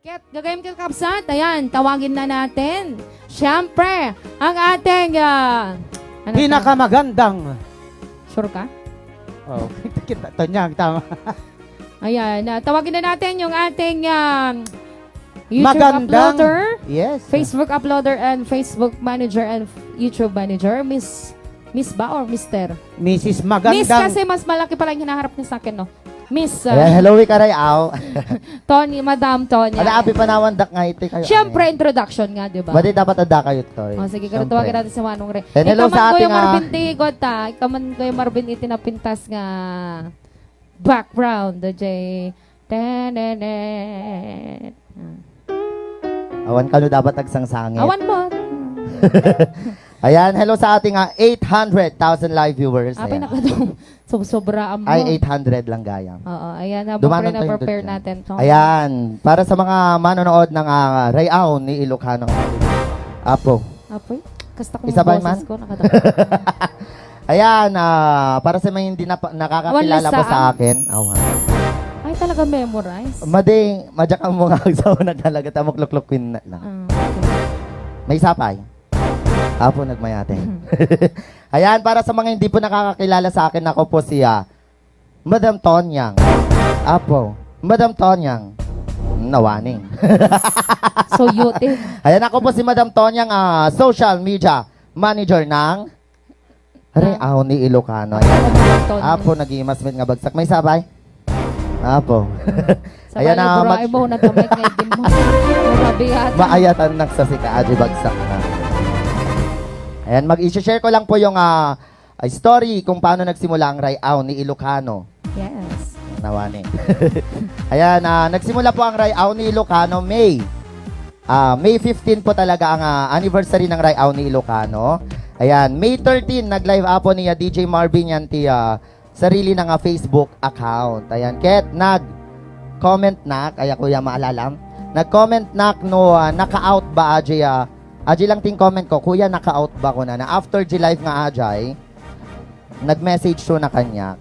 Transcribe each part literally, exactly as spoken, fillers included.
Ket gagayem kakabsat, ayan, tawagin na natin. Siyempre, ang ating, ah, ano to? Pinakamagandang. Sure ka? Oh, kita, Tonyang, tama. Ayan, ah, tawagin na natin yung ating, um, YouTube Magandang uploader, yes. Facebook uploader, and Facebook manager, and YouTube manager, Miss, Miss ba or Mister? Missus Miss Magandang. Kasi mas malaki pala yung hinaharap niya sa akin, no? Miss, uh, Ayan, hello, Ika Ray, aw. Tony, Madam Tony. Ala, api panawan dak nga iti kayo, Siyempre, ano? Introduction nga, di ba? Madi dapat adda kayo, Toy. Oh, sige, Siyempre. Tawagan natin si Manong Ray. And hello Ikaw man, sa ating, Kuya ah, Marvin, ti, igod ta. Ikaw man, Kuya Marvin, iti napintas nga background, D J. Tenenet. Ah. Awan kano dapat agsangsangit. Awan mo. Ayan, hello sa ating, ah, eight hundred thousand live viewers. Apay, ayan. Nakadong. So, sobra, amo. Ay, eight hundred lang, gayam. Oo, ayan, habang Dumanang tayo prepare doon. Natin. Ayan, para sa mga manonood ng, ah, Rayaw ni Ilocano. Apo. Apoy, kasta kong Isa pa boses man? Ko, nakadong. Ayan, ah, para sa mga hindi napa-, nakakakilala Awan po sa lista, ah. Akin. Awan. Ay, talaga memorize? Madi, madyak ang mga agsaw na talaga, tamok luklok queen na lang. Ah, okay. May sapay. Apo, nagmayate. Mhm. Ayan, para sa mga hindi po nakakakilala sa akin, ako po si, ah, Madam Tonyang. Apo, Madam Tonyang. Nawaning. So, yute. Ayan, ako po si Madam Tonyang, ah, social media manager ng Rayaw ni Ilocano. Ayan. Madam Tonyang. Apo, nag-iimasmit nga bagsak. May sapay? Apo. Sabay Ayan na, nagburay mag- mo, nagkamay nga itim mo. Grabe yata. Maayatan na sa sika, Aji bagsak na. Ayan, mag-i-share ko lang po yung, ah, ah, story kung paano nagsimula ang Rayaw ni Ilocano. Yes. Nawani. Ayan, ah, nagsimula po ang Rayaw ni Ilocano, May. Ah, May fifteen po talaga ang, ah, anniversary ng Rayaw ni Ilocano. Ayan, May thirteen, nag-live apo ni, ah, D J Marvin yan ti, ah, sarili na nga Facebook account. Ayan, ket nag-comment na, kaya kuya maalalam. Nag-comment na no, ah, naka-out ba, Ajay, ah, Ajay lang ting comment ko, "Kuya, naka-out ba ko na?" Na after di live nga Ajay, nag-message to na kanya.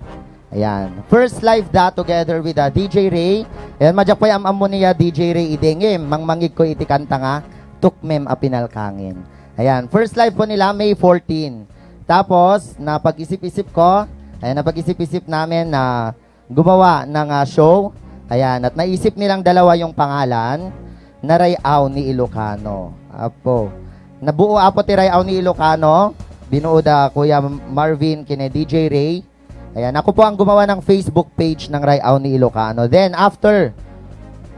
Ayan. First live da together with, ah, D J Ray. Ayan, madyak pay am-ammo niya D J Ray idengem, mangmangig ko iti kanta nga, Tukmem a Pinalkangin. Ayan, first live po nila, May fourteen. Tapos, napag-isip-isip ko, ayan, napag-isip-isip namin na gumawa ng, ah, show. Ayan, at naisip nilang dalawa yung pangalan na Rayaw ni Ilocano. Apo. Nabuo apo ti Rayaw ni Ilocano. Binuo da Kuya Marvin kine D J Ray. Ayan, ako po ang gumawa ng Facebook page ng Rayaw ni Ilocano. Then, after,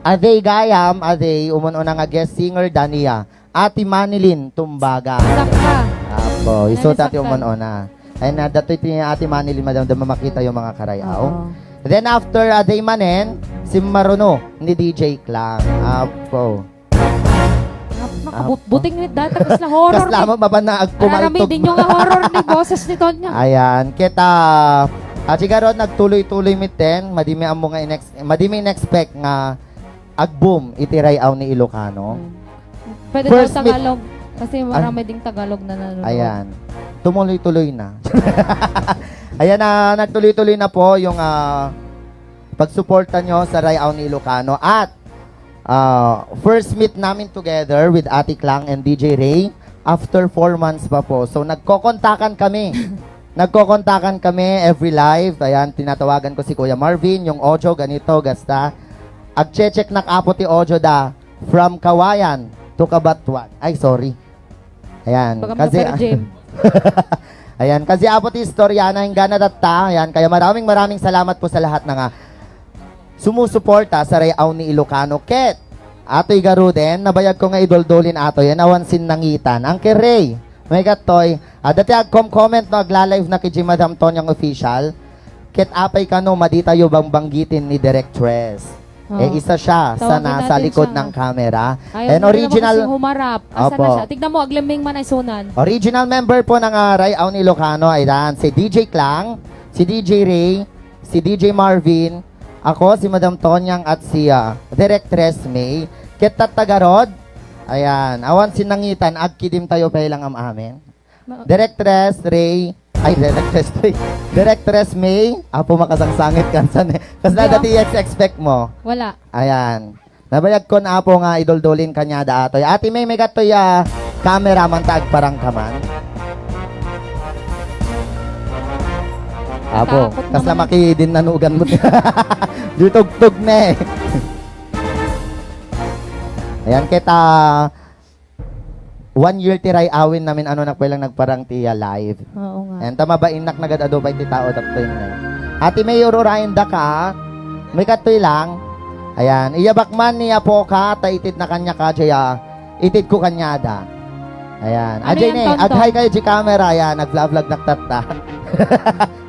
aday gayam, aday, umun-una nga guest singer, Dania. Ate Manilyn Tumbaga. Sakta. Apo, isu Nani ta ti sakta? Umun-una. Ay na, datoy ti Ate Manilyn, madam, da mamakita yung mga karayaw. Oo. Then after a day manen, si Maruno ni D J Clang. Apo. Nak-, nakabut-, Apo. Buting ni data, kasla horror Kasla ni. Mo, mabana agpumaltog. Ararami, di nyo nga horror ni boses ni Tonya. Ayan, kita, at siguro nagtuloy-tuloy miten, madi mi ammo nga inex-, madi mi in-expect nga ag-boom iti Rayaw ni Ilocano. Mm. Pwede First daw meet- Tagalog. Kasi marami Ah. Ding Tagalog na nanonood. Ayan. Tumuloy-tuloy na. Ayan na, nagtuloy-tuloy na po yung, ah, pagsuporta nyo sa Rayaw ni Ilocano. At, ah, first meet namin together with Ate Clang and D J Ray after four months pa po. So, nagkokontakan kami. Nagkokontakan kami every live. Ayan, tinatawagan ko si Kuya Marvin, yung audio, ganito, gasta. Agche-check na kapo ti audio da, from Kawayan to Kabatwan. Ay, sorry. Ayan, Baka kasi, mga per gym. Ayan, kasi apo ti istorya na hinggana tatta. Ayan, kaya maraming, maraming salamat po sa lahat na nga sumusuporta sa Rayaw ni Ilocano. Ket, atoy garuden, nabayag ko nga idoldolin ato yan, awan sinnangitan. Ang Ray, may gattoy, adda ti agkom-comment no, agla-live na kay Madam Tonyang Official. Ket apay kano, madi tayo bangbanggitin ni Directress. Oh. Eh, isa siya sa Tawagin nasa natin likod siya. Ng camera. Ayaw And niya naman original kasi humarap. Asa Opo. Na siya? Tignan mo, aglemming man ay sunan. Original member po ng, ah, Rayaw ni Ilocano ay dan, si D J Clang, si D J Ray, si D J Marvin, ako, si Madam Tonyang, at si, ah, Directress May. Ket tatta garud, ayan, awan sinnangitan, agkidim tayo pa ilang am-amen. Ma- Directress Ray, ay, Directress Ray. Directress May, apo makasangsangit kansan eh. Kasi Hindi, dati ah. Ex-expect mo. Wala. Ayan. Nabayagkon, Apo, nga iduldulin kaniada atoy. Ate May, may katoy a camera man ta agparang ka man. Apo, kasla makidin nanugan mo. Di tugtog ne. Ayan, kita, one year ti ray-awen namin, ano, nak pay lang nagparang ti, ah, live. Oo nga. Ayan, ta mabainnak nagad-adu pay ti tao, tapto yun na. Ate May, ururayen da ka. May katoy lang. Ayan, iyabak man ni Apo ka, ta itid na kanya ka, Jaya. Itid ko kanyada. Ayan. Ano Ajay yan, ne, Tonton? Ag-hi kayo, G camera. Ayan, nag-vlog-vlog naktatta.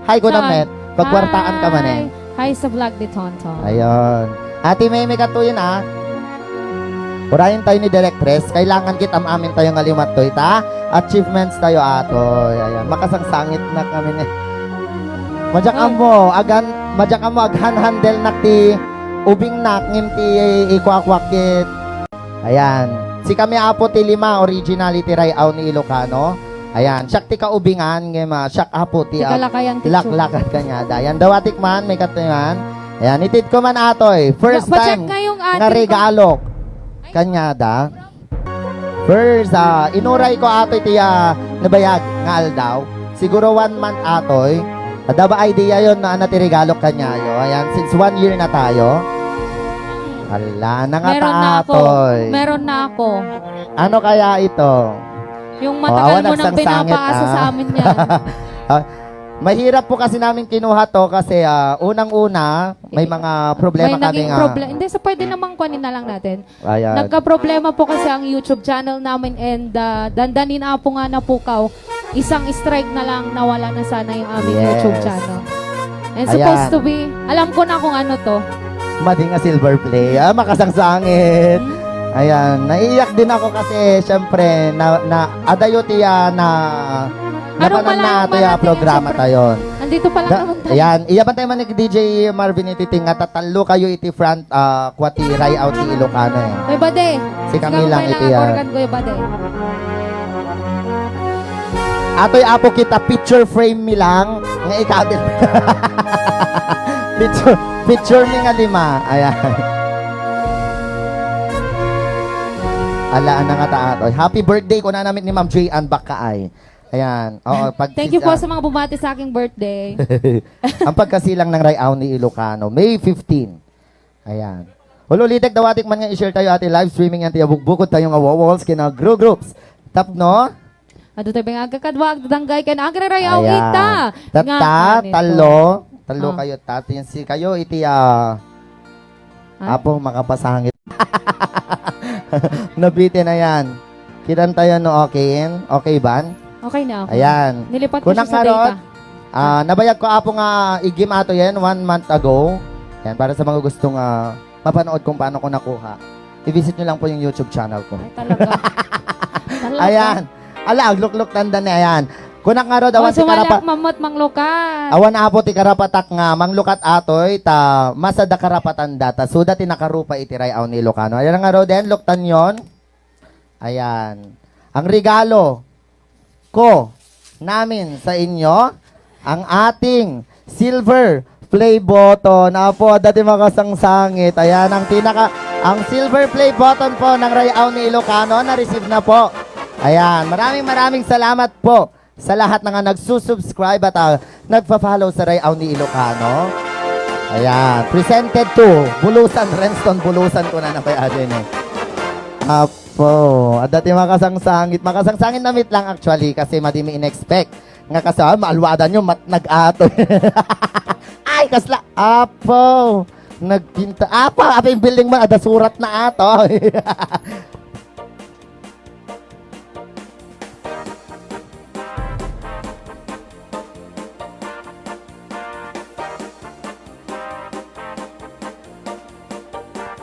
Hi ko na, Saan? Met. Pagkwartaan ka man, eh. Hi. Hi sa vlog ni Tonton. Ayun. Ate May, may katuyin, ah. Urayen tayo ni Directress. Kailangan kit am-amin tayo nga limat to, ita. Achievements tayo, atoy. Ayan. Makasangsangit na kami ni. Majak Ay. Amo, agan, majak amo, aghan-handle nak ti ubing nak, ngem ti ikuakuak kit. Ayan. Sikami, Apo, ti lima, original iti ray-aw ni Ilocano. Ayan. Siak ti kaubingan, ngem, ah, siak, Apo, ti, Ti ah, kalakayan ti laklakad kaniada. Ayan. Dawatik man, may katuy man. Ayan. Itid ko man, atoy. First Pa-, pa-check time ngayong nga ating regalo kaniada. First, ah, inuray ko, atoy, ti, ah, nabayag nga aldaw. Siguro one month, atoy. Adda ba idea yon na, na ti regalo kaniayo? Ayan, since one year na tayo. Ala, nangata, Meron na ako. Atoy. Meron na ako. Ano kaya ito? Yung Oh, matagal awan mo nang nagsangsangit, pinapaasa ah. sa amin yan. Ah, mahirap po kasi namin kinuha to kasi, ah, unang-una, may mga problema May kami naging nga. Proble-, hindi, so pwede namang kunin na lang natin. Ayan. Nagkaproblema po kasi ang YouTube channel namin and, ah, dandanin, Apo, nga napukaw. Isang strike na lang, nawala na sana yung aming Yes. YouTube channel. And Ayan. supposed to be, alam ko na kung ano to. Madi nga silver play. Ah, makasangsangit. Hmm? Ayan, naiiyak din ako kasi, syempre, na, na, adayo tiya na, Ano napanan pala na yung atoy, ah, marating programa sa pro-, tayo. Andito pala Da-, naman tayo. Ayan, iyaban tayo man ni D J Marvin iti ting nga tatallo kayo iti front, ah, Kuwati, ray-aw ti Ilocano, eh. Kuya Bade. Si Kami Lang iti, ah. Kuya Bade. Atoy, Apo, kita picture frame mi lang nga ikabil. Picture, picture mi nga lima. Ayan. Ala, ana nga ta, atoy. Happy birthday, kuna namin ni Ma'am Joy Ann Bakaay. Ayan. Oo, pag Thank you po sa mga bumati sa aking birthday. Ang pagkasilang ng Ray-aw ni Ilocano, May fifteen. Ayan. Ulo, litek, dawatik man nga i-share tayo ati live streaming yan, tiya bugbukod tayo nga walls, kina group groups. Tapno? Adu tayo nga agkakadwa, agdanggay, ken agrarayaw Ayan. ita. Tatta, Nga, ano ito? Tallo, tallo Ah. kayo, tatin si kayo, iti, ah, Ah? Apo, makapasangit. Nabitin na yan. Kitan tayo no, okay? Okay, ban? Okay na, okay. Ayan. Nilipat ko Kunang siya sa ngarod, data. Ah, nabayag ko, Apo, nga igim ato yan one month ago. Yan, para sa mga gustong, ah, mapanood kung paano ko nakuha. I-visit nyo lang po yung YouTube channel ko. Ay, talaga. Talaga. Ayan. Ala, agluklok tanda ni, ayan. Kunak ngarod, awan Oh, ti sumali karapa-, ak mamot, manglukat. Awan, Apo, ti karapatak nga manglukat atoy, ta masada karapatan data. Suda ti nakarupa iti ray-aw ni Ilocano. Ayan ngarod, den, luktan yon. Ayan. Ang regalo ko, namin sa inyo, ang ating silver play button. Apo, adda ti makasangsangit. Ayan, ang pinaka, ang silver play button po ng Ray-aw ni Ilocano, na-receive na po. Ayan, maraming, maraming salamat po sa lahat na nga nagsusubscribe at, ah, nagpa-follow sa Ray-aw ni Ilocano. Ayan, presented to Bulusan, Renston Bulusan, ko na na kaya din eh. Apo, adda ti makasangsangit. Makasangsangit na mit lang actually kasi madi mi in-expect. Nga kasa, maalwadan nyo, mat-, nag-ato. Ay, kasla, apo. Nagpinta, apa, apa yung building mo, ada surat na ato.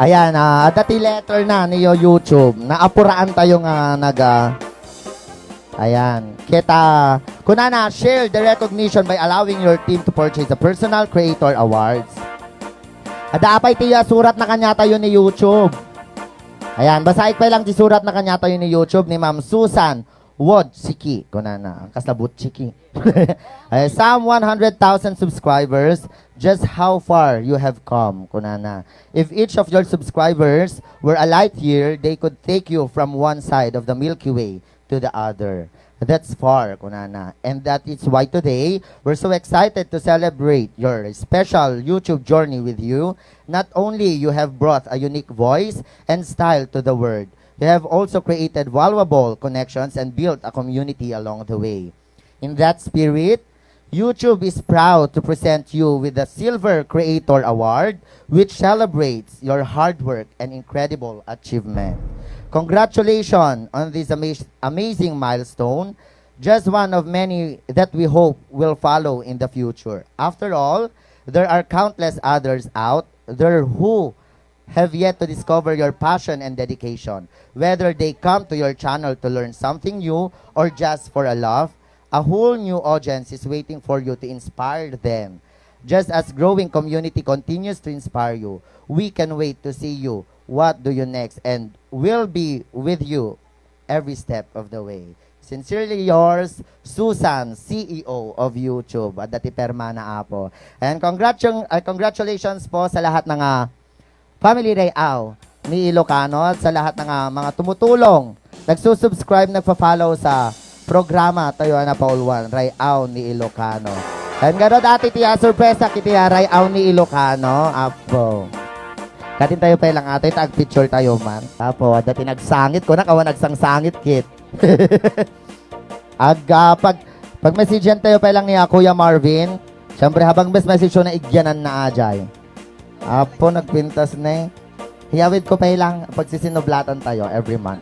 Ayan, ah, adda ti letter na ni YouTube. Naapuraan tayo nga nag, ah, ayan. Kita, kunana, share the recognition by allowing your team to purchase the Personal Creator Awards. Adda apay ti, ah, surat na kanya tayo ni YouTube. Ayan, basaik pay lang ti surat na kanya tayo ni YouTube ni Ma'am Susan Wod Siki, kunana. Ang kasla butsiki. Eh, some one hundred thousand subscribers, just how far you have come, kunana. If each of your subscribers were a light year, they could take you from one side of the Milky Way to the other. That's far, kunana. And that is why today, we're so excited to celebrate your special YouTube journey with you. Not only you have brought a unique voice and style to the world, you have also created valuable connections and built a community along the way. In that spirit, YouTube is proud to present you with the Silver Creator Award, which celebrates your hard work and incredible achievement. Congratulations on this ama- amazing milestone, just one of many that we hope will follow in the future. After all, there are countless others out there who have yet to discover your passion and dedication. Whether they come to your channel to learn something new or just for a laugh, a whole new audience is waiting for you to inspire them. Just as growing community continues to inspire you, we can wait to see you. What do you next? And we'll be with you every step of the way. Sincerely yours, Susan, C E O of YouTube. Adda ti permana, Apo. And congratu- uh, congratulations po sa lahat ng, ah, family Rayaw ni Ilocano at sa lahat ng, ah, mga tumutulong, nagsusubscribe, nagfa-follow sa programa tayo na pauluan, Rayaw ni Ilocano. And garo dati ti, ah, sorpresa kiti, ah, Rayaw ni Ilocano, Apo. Katin tayo pa lang ato, ita agpicture tayo man. Apo, adda ti nagsangit, kunak awan nagsangsangit kit. Aga, pag, pag-messagean tayo pa lang ni, ah, Kuya Marvin. Siyempre, habang mas message ko na igyanan na ajay. Apo, nagpintas na eh. Hiyawid ko pa lang, pagsisinublatan tayo every month.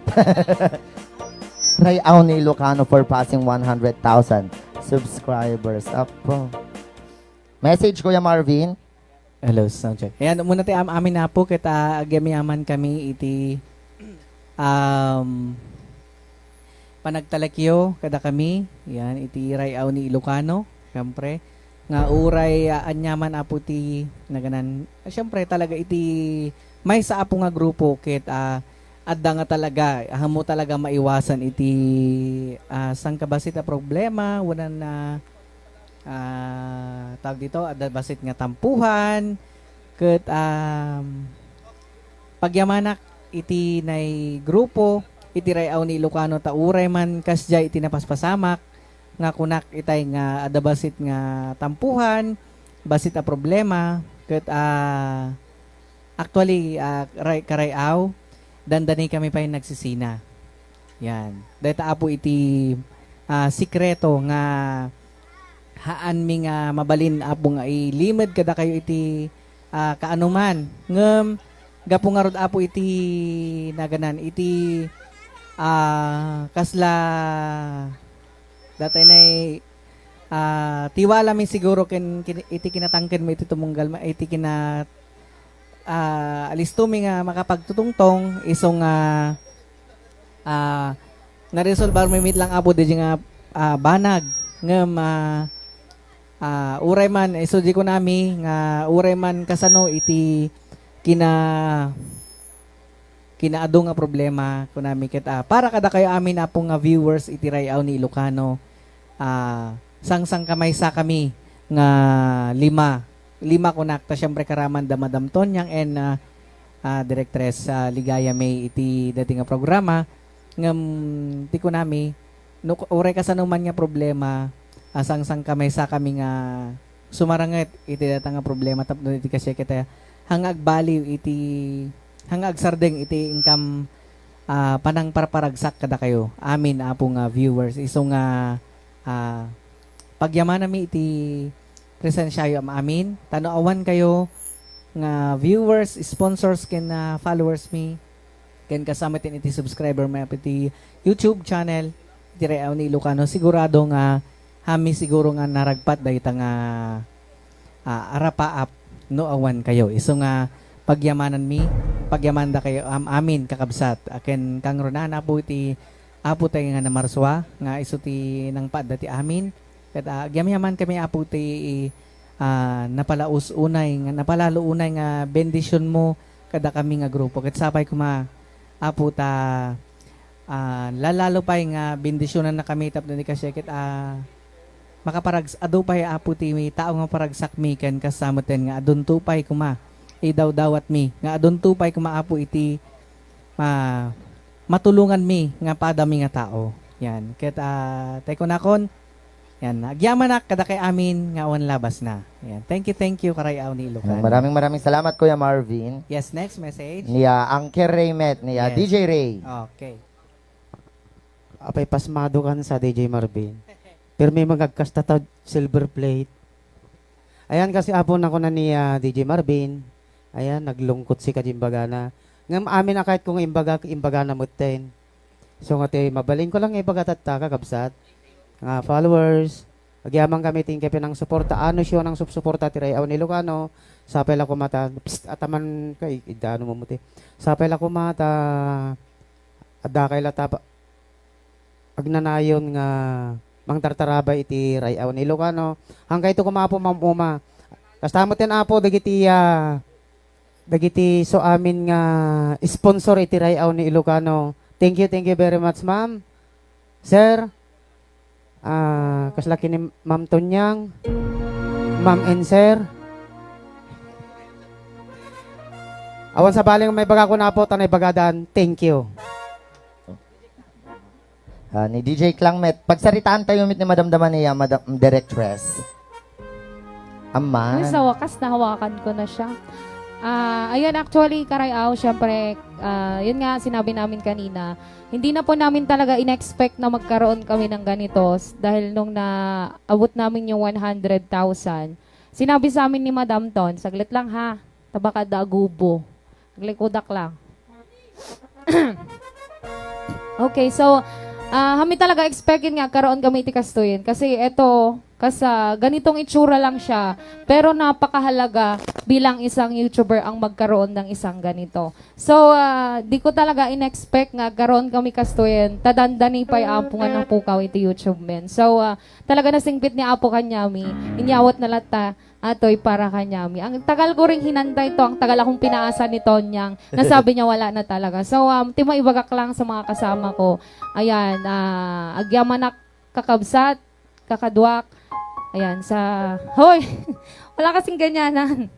Rayaw ni Ilocano for passing one hundred thousand subscribers. Apo. Message, Kuya Marvin. Hello, sound check. Ayan, muna ti am-, amin, Apo, ket, ah, agyamayaman kami iti, um, panagtalekyo kada kami, yan, iti Rayaw ni Ilocano, siyempre, nga uray, ah, aniaman, Apo, ti naganan, ah, siyempre, talaga iti maysa, Apo, nga grupo, ket, ah, adda nga talaga, ammo talaga maiwasan iti, ah, sangkabassit a problema, wenno, ah, ah, tawag dito, adda bassit nga tampuhan, ket, um, pagyamanak iti nay grupo, iti Rayaw ni Ilocano, ta uray man kasdiay iti napaspasamak, nga kunak itay nga adda bassit nga tampuhan, bassit a problema, ket, ah, actually, ah, ray-, karayaw, dandani kami pay nagsisina. Yan. Dayta, Apo, iti, ah, sikreto nga haanmi nga mabalin, Apo, nga ilimed kadakayo iti, ah, kaanoman. Ngem, gapu ngarud, Apo, iti naganan, iti, ah, kasla datay nay, ah, tiwalami siguro ken, ken iti kinatangkenmo iti tumunggal, ma-, iti kina-, ah, alistomi nga makapagtutungtong, isu nga, ah, naresolbarmi met lang, Apo, daydiay nga, ah, banag. Ngem, ah, ah, uray man, isu di kunami nga uray man kasano iti kina-, kinaadu nga problema, kunami ket, ah, para kadakayo amin, Apo, nga viewers iti Rayaw ni Ilocano, ah, sangsangkamaysakami nga lima, lima kunak, ta siyempre karaman da Madam Tonyang and, ah, ah, Directress, ah, Ligaya May iti daytoy nga programa. Ngem ti kunami, no, uray kasano man nga problema, ah, sangsangkamaysakami nga sumaranget iti dayta nga problema tapno iti kasdiay ket, ah, haan nga agbaliw iti, haan nga agsardeng iti inkam, ah, panangparparagsak kadakayo amin, Apo, nga viewers. Isu nga, ah, pagyamanami iti presensiayo am-amin, ta no awan kayo nga viewers, sponsors, ken, ah, followers mi, ken kasama met iti subscriber mi iti YouTube channel, iti Rayaw ni Ilocano, sigurado nga amin siguro nga naragpat dayta nga, ah, arapaap no awan kayo. Isu nga pagyamananmi, pagyamananda kayo am-amin, kakabsat. Aken kangrunaan, Apo, iti Apo tayo nga namarsua, nga isu ti nangpaadda ti amin. Ket, ah, agyamyaman kami, Apo, ti, ah, napalaus unay nga, napalalo unay nga bendisionmo kadakami nga grupo. Ket sapay koma, Apo, ta Ah, lalalo pay nga bendisyonannakami tapno ni kasiakit, ah, makaparags-, adu pay, Apo, ti tao nga paragsakmi ken kasta metten nga adunto pay koma, idawdawatmi, nga adunto pay koma, Apo, iti ma-, matulonganmi nga padami nga tao. Yan. Ket, ah, tay kunakon, yan, agyamanak kadakay amin nga awan labasna. Yan. Thank you, thank you, Karay-aw ni Ilocano. Maraming, maraming salamat, Kuya Marvin. Yes, next message. Ni, ah, Uncle Ray met, ni, ah, Yes. D J Ray. Okay. Apay, pasmadokan sa D J Marvin. Pirmi magagkasta ta silver plate. Ayan kasi, Apo, nakuna ni, ah, D J Marvin. Ayan, naglungkot si kadi imbagana. Ngem amin a kahit kung imbagak, imbagana metten. So, nga ti mabalin ko lang nga ibaga tatta, kakabsat, nga followers, agyaman kami ti inkay pinangsuporta, ano siya nang supsuporta ti Ray-aw ni Ilocano, sapay la koma ta, psst, ataman ka, i-, idano mo muti. Sapay la koma ta, adda kay la ta pa-, agnanayon nga mangtartarabay iti Ray-aw ni Ilocano. Hangkayto koma, Apo, Ma'am Uma. Kasta metten, Apo, dagiti, ah, dagiti isu amin nga sponsor iti Ray-aw ni Ilocano. Thank you, thank you very much, ma'am. Sir, ah, kasla ken ni Ma'am Tonyang, ma'am and sir. Awan sabali nga maibagakon, Apo, ta naibagadan. Thank you. Ah, ni D J Klang met. Pagsaritaantayo met ni Madam Damania, Madam Directress. Amman. Uy, sa wakas, nahawakan ko na siya. Ah, ayun, actually, Karay-aw, syempre, ah, yun nga, sinabi namin kanina, hindi na po namin talaga in-expect na magkaroon kami ng ganito s-, dahil nung naabot namin yung one hundred thousand, sinabi sa amin ni Madam Ton, "Saglit lang ha, tabaka da agubo." Naglikodak lang. Okay, so, ah, kami talaga expected nga karoon kami iti kastoyen. Kasi eto, kas-, ah, ganitong itsura lang siya. Pero napakahalaga bilang isang YouTuber ang magkaroon ng isang ganito. So, ah, di ko talaga in-expect nga karoon kami kastoyen. Ta dandani pay Apo nga napukaw iti YouTube men. So, ah, talaga nasingpit ni Apo kanyami. Inyawat na latta. Atoy para kanyami. Ang tagal ko ring hinantay to, ang tagal akong pinaasa ni Tonyang. Nasabi niya wala na talaga. So, um, ti maibagak lang sa mga kasama ko. Ayan, ah, agyamanak kakabsat, kakaduak. Ayan, sa, hoy! Wala kasing ganyanan.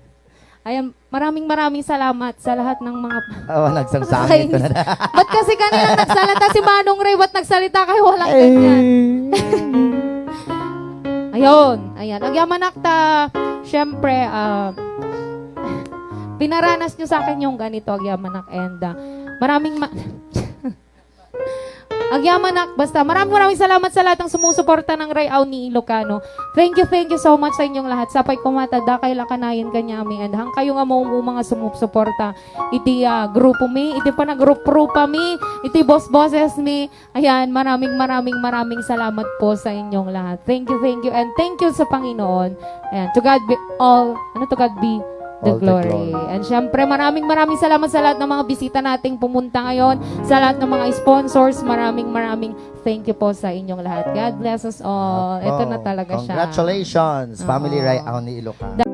Ayan, maraming maraming salamat sa lahat ng mga Awa, nagsangsangit ko na. Ba't kasi kanina nagsalita si Manong Ray? Ba't nagsalita kayo? Walang ganyan. Ayun, ayan. Agyamanak ta, syempre, ah, pinaranas nyo sa akin yung ganito, agyamanak. And, ah, maraming ma-, agyamanak, basta maraming, maraming salamat sa lahat ng sumusuporta ng Ray-aw ni Ilocano. Thank you, thank you so much sa inyong lahat. Sapay ko mata, dakay la kanayon kanyami. And hangkayo nga maumuma nga sumusuporta iti, ah, grupo mi, iti panagrup-rupa mi, iti boss-bosses mi. Ayan, maraming, maraming, maraming salamat po sa inyong lahat. Thank you, thank you, and thank you sa Panginoon. Ayan, to God be all, ano, to God be the All the glory. glory. And syempre, maraming, maraming salamat sa lahat ng mga bisita nating pumunta ngayon, sa lahat ng mga sponsors, maraming, maraming thank you po sa inyong lahat. God bless us all. Opo. Ito na talaga siya. Congratulations, Family Oo. Ray-aw ni Ilocano.